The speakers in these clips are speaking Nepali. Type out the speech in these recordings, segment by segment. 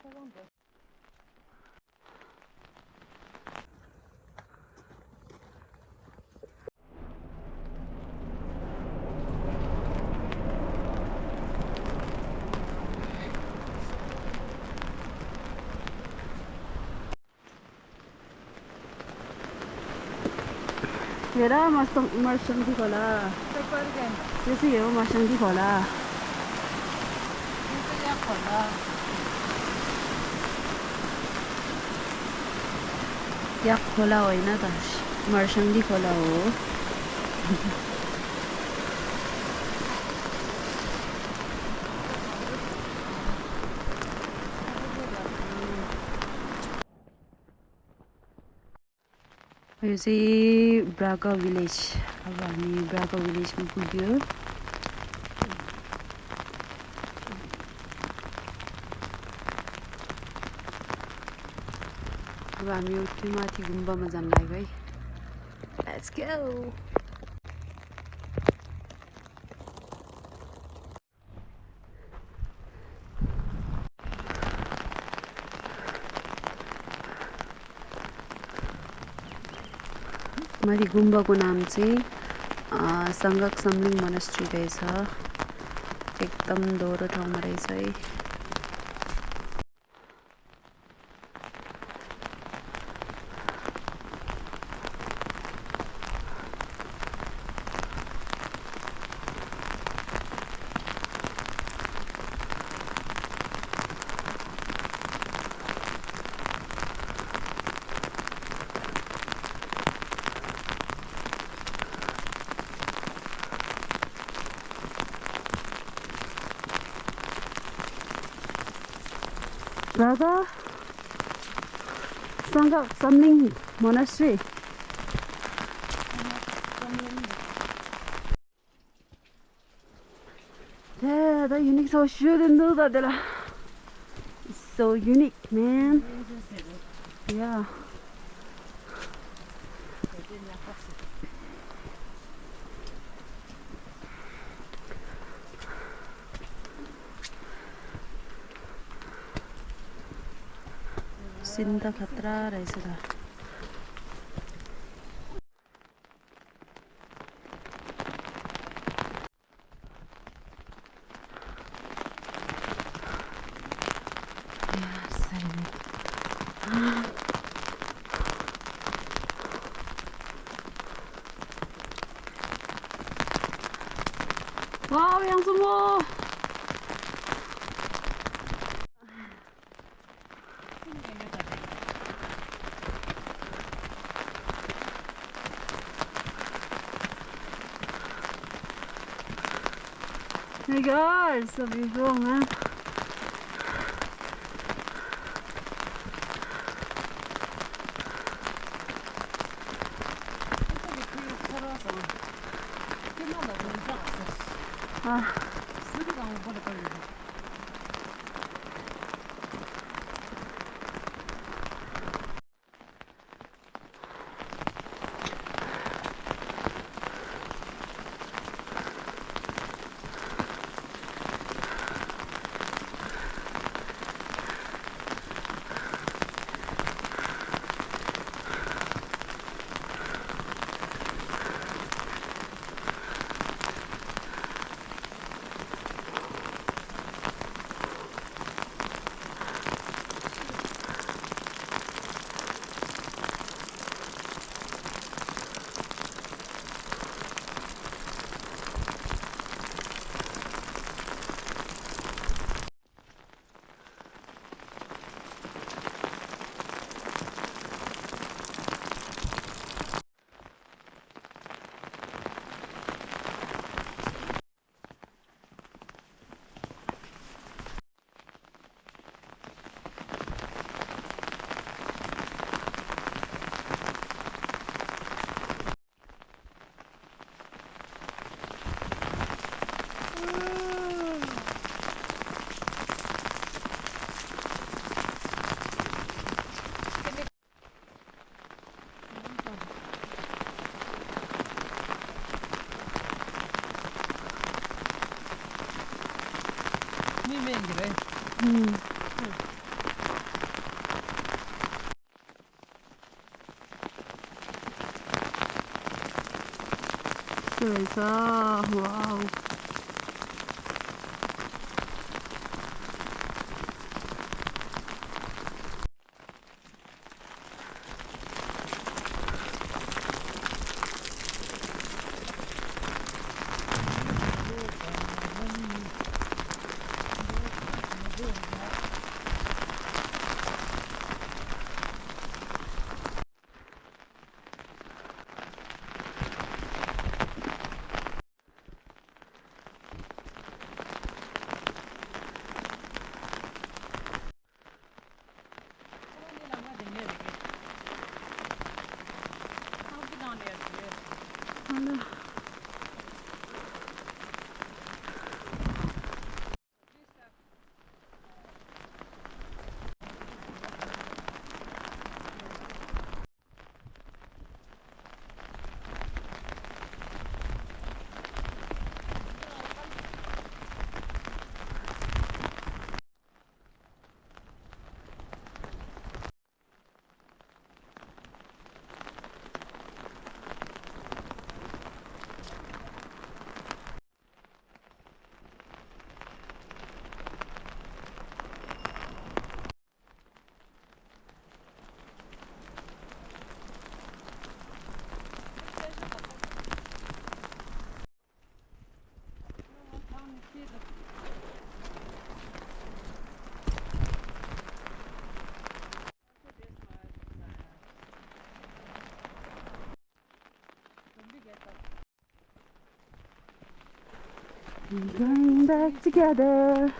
हेर मर्सङ्गी खोला यो चाहिँ हो मर्सङ्गी खोला याक खोला होइन त मर्सङ्गी खोला हो यो चाहिँ ब्राका भिलेज अब हामी ब्राका भिलेजमा पुग्यो अब हामी उति माथि गुम्बामा जान लाग्यो है लेट्स गो माथि गुम्बाको नाम चाहिँ सङ्गक समलिङ मोनास्ट्री रहेछ एकदम दोहोरो ठाउँमा रहेछ है Braga Sangak Samling Monastery. Yeah, that unique so shouldn't do that. It's so unique, man. Yeah. Sinta खतरा रहेछ त Wow, yang semua Hey guys, so beautiful, man. 들어서 와우. Going back together.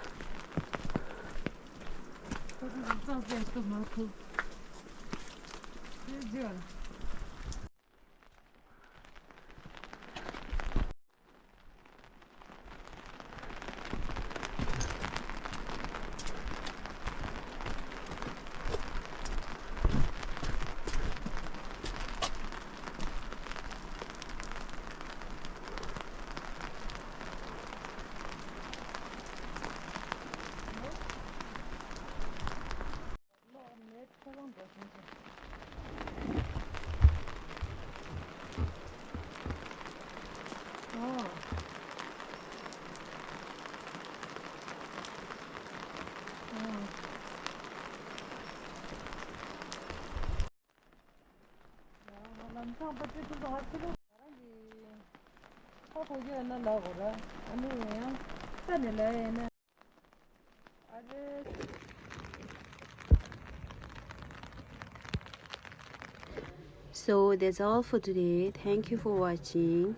So that's all for today. Thank you for watching.